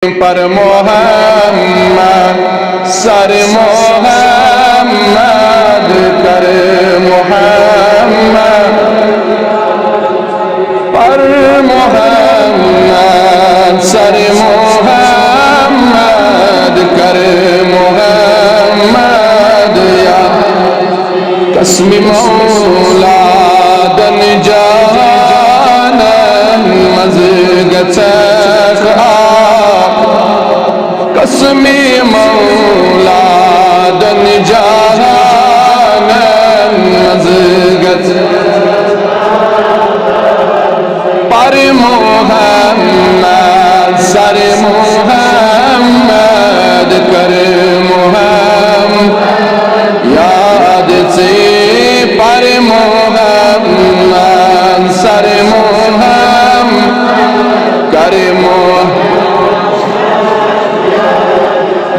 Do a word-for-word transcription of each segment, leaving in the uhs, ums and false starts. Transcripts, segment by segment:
پر محمد، سر محمد، کر محمد، پر محمد، سر محمد، کر محمد، یا قسم مولا دن جہانن منٛز گژھکھ آ۔ قسم مولا دن جہانن منٛز گژھ پر محمد، سر محمد، کر محمد، یاد ژے پر محمد، سر محمد، کر محمد۔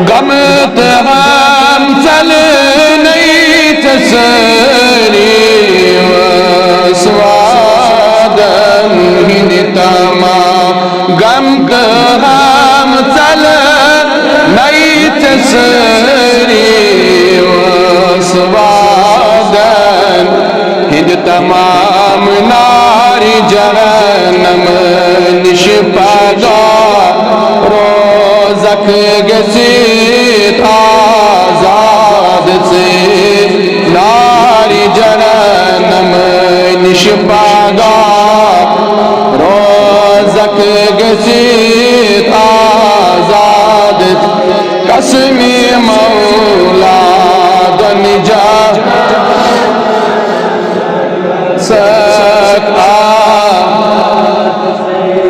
غم تہٕ ہم ژلنَے ژےٚ سٲری، ٲس وعدن ہٕنٛدۍ تمام۔ غم تہٕ ہم ژلنَے ژےٚ سٲری، ٲس وعدن ہٕنٛدۍ تمام۔ نارِ جہنم نِش پگاہ روزکھ گٔژھِتھ آزاد ژٕ۔ نارِ جہنم نِش پگاہ روزکھ گٔژھِتھ آزاد۔ قسم مولا دن جا سک آ۔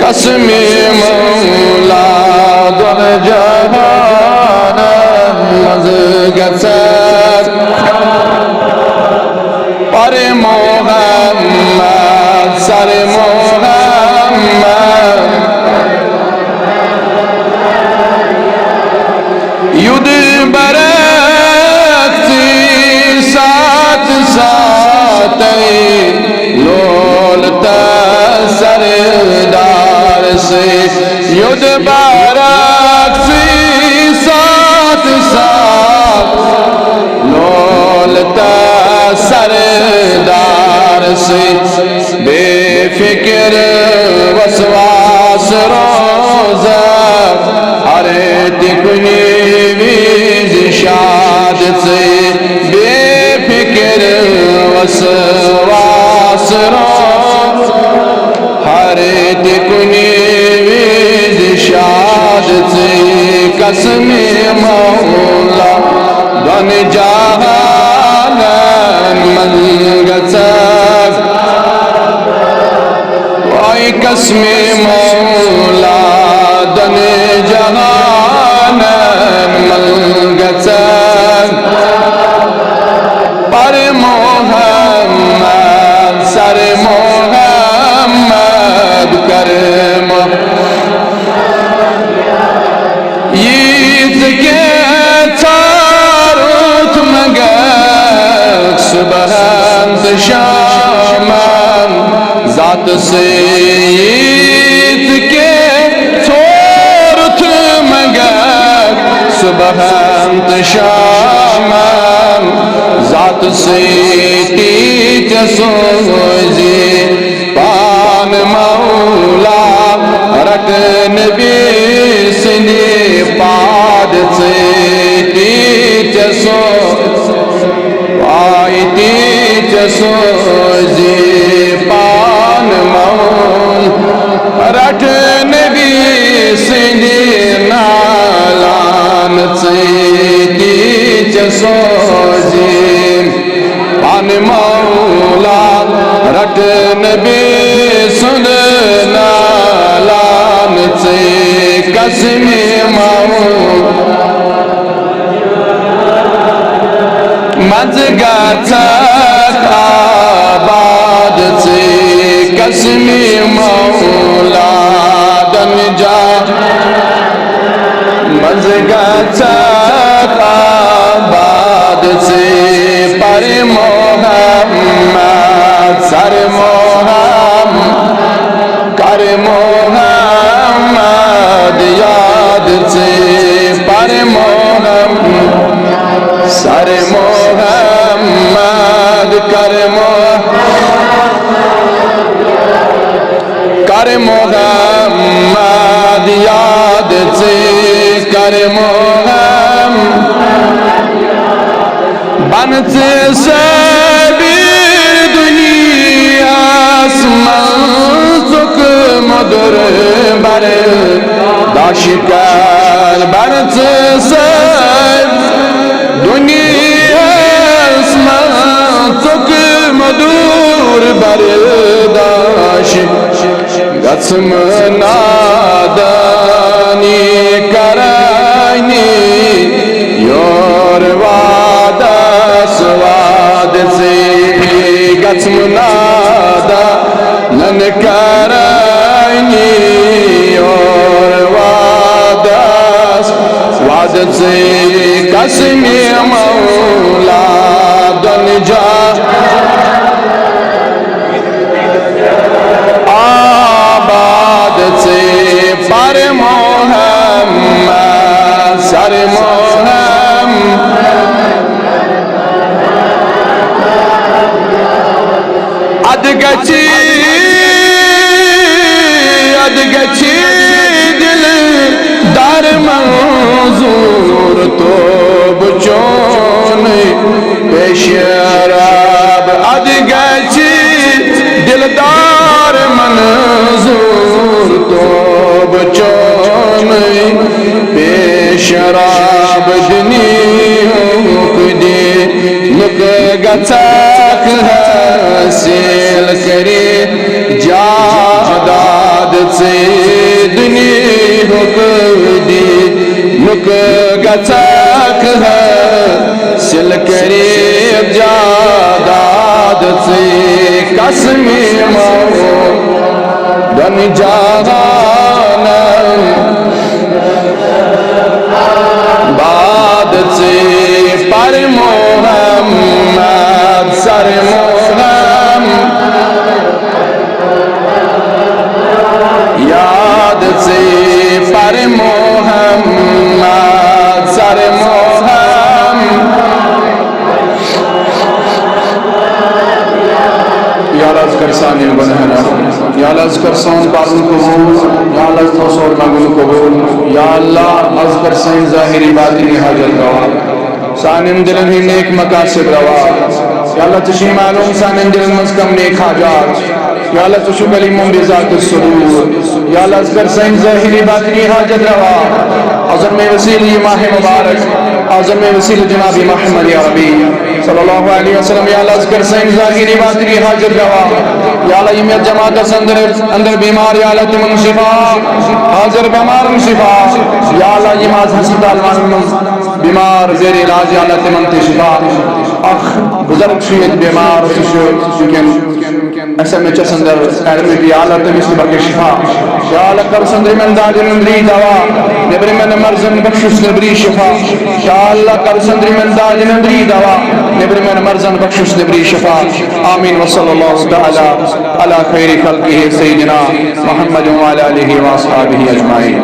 قسم مولا دن جہانن منٛز گژھکھ پر محمد، سر محمد۔ یُد برکھ ژٕ ساتھ ساتھے لول تہٕ سردار سۭتۍ۔ یُد برکھ ژٕ ساتھ ساتھ لول تہٕ سردار سۭتۍ۔ بے فکر وسواس روزہ، ہر تہِ کُنہِ وِزِ شاد ژٕ۔ بے فکر وسواس روزہ، ہر تہِ کُنہِ وِزِ شاد ژٕ۔ قسم مولا دۄن جہانن منٛز گژھکھ۔ آے قسم مولا دۄن جہانن منٛز گژھکھ پر محمد، سر محمد، کر محمد۔ ییٖژ کینٛہہ ژھارُتھ منٛگکھ صُبحن تہٕ شامن، ذاتہٕ سۭتۍ ییٖژ کینٛہہ ژھارُتھ منٛگکھ صُبحن تہٕ شامن، ذاتہٕ سۭتۍ ژےٚ سوزِ پان مولا۔ رٹ نبی سٕنٛدِ پاد ژٕ، تی ژےٚ سوزِ، آے تی ژےٚ سوزِ پان مولا۔ رٹ نبی سٕنٛدِ نالان ژٕ، تی ژےٚ سوزِ پان مولا۔ رٹ نبی سُنٛد نالان ژٕ، قسم مولا۔ منٛز گژھکھ آباد ژٕ، قسم مولا دن جا۔ منٛز گژھکھ آباد ژٕ، پر محمد، سر محمد، کر محمد، یاد کر محمد، کر مح-، کر محمد یاد ژے، کر محمد۔ بن ژٕ صٲبِر دُنیاہَس منٛز، ژُکھ مٔدُر برداش کر۔ بن ژٕ صٲبِر دُنیاہَس منٛز، ژُکھ مٔدُر برداش۔ گژھم نادانی کرانی، یور وادس واد ژے۔ گژھم نادانن کرانی، یور وادس واد ژے۔ قسم مولا دن جا آباد ژے، پر محمد، سر محمد۔ اد گچھی، اد گچھی دل دار منظور، توبہ چون پیش رب۔ اد گچھی دلدار منظور، توبہ چون پیش رب۔ دنیہُک دینُک گژھکھ حٲصِل کٔرِتھ جاداد ژے۔ دنیہُک دینُک گژھکھ حٲصِل کٔرِتھ جاداد ژے۔ قسم مولا دن جہانن باد ژے، پر محمد، سر محمد یاد ژے، پر محمد، سر محمد۔ یا اللہ، حظ کر سانٮ۪ن گۄناہن عفو۔ یا اللہ، حظ کر سون پرُن قبول۔ یا اللہ، حظ تھاو سون منگُن قبول۔ یا اللہ، حظ کر سٲنۍ ظٲہری باطنی حاجت روا، سانٮ۪ن دِلن ہٕنٛدۍ نیک مقاصد روا۔ یا اللہ، ژےٚ چھُے معلوم سانٮ۪ن دِلن منٛز کم نیک حاجات۔ یا اللہ، ژٕ چھُکھ علیمٌ بذات الصدور۔ یا اللہ، حظ کر سٲنۍ ظٲہری باطنی حاجت روا۔ اعظم وسیلہ یہِ ماہ مبارک، اعظم وسیلہ جناب محمد عربی صلی اللہ علیہ وسلم۔ یا اللہ، حظ کر سٲنۍ ظٲہری باطنی حاجت روا۔ یا اللہ، یِم یتھ جماعتس اندر، اندر بیمار، یا اللہ، تِمن شفا۔ حاضر بیمارن شفا۔ یا اللہ، یِم از ہسپتال وانن منٛز بیمار زیر علاج، یا اللہ، تِمن تہِ شفا۔ اکھ بزرگ چھُ ییٚتہِ بیمار، سُہ چھُ وٕنکیٚن ایس ایم ایچ ایس اندر ایڈمٹ، یا اللہ، تٔمِس تہِ بخش شفا۔ یا اللہ، کر سندری من دادن اندری دوا، نیبری من مرضن بخشس نیبری شفا۔ یا اللہ، کر سندری من دادن اندری دوا، نیبری من مرضن بخشس نیبری شفا۔ آمین۔ وصلی اللہ تعالی علی خیر خلقہ سیدنا محمد وعلی آلہ واصحابہ اجمعین۔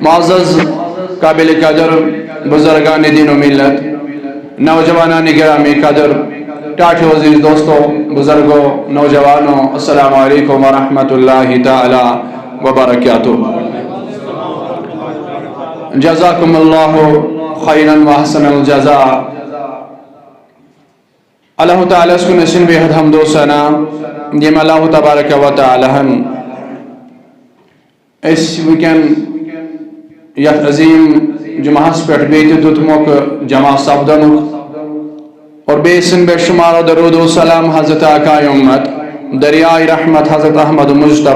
معزز، قابل قدر بزرگان دین و ملت، نوجوانان گرامی قدر، ٹاٹھیو عزیز دوستو، بزرگو، نوجوانو، السلام علیکم ورحمۃ اللہ تعالی وبرکاتہ۔ جزاکم اللہ خیرا و احسن الجزاء۔ اللہ تعالیٰ ہس کُن ٲسِن بے حد حمد و ثنا، ییٚمۍ اللہ تبارک و تعالیٰ ہن أسۍ وٕنکٮ۪ن یتھ عظیم جمعہس پٮ۪ٹھ بیٚیہِ تہِ دیُت موقعہٕ جمع سپدنُک، اور بیٚیہِ سٕنٛدۍ بے شمار درود و سلام حضرت آقا امت، دریائے رحمت حضرت احمد مجتبیٰ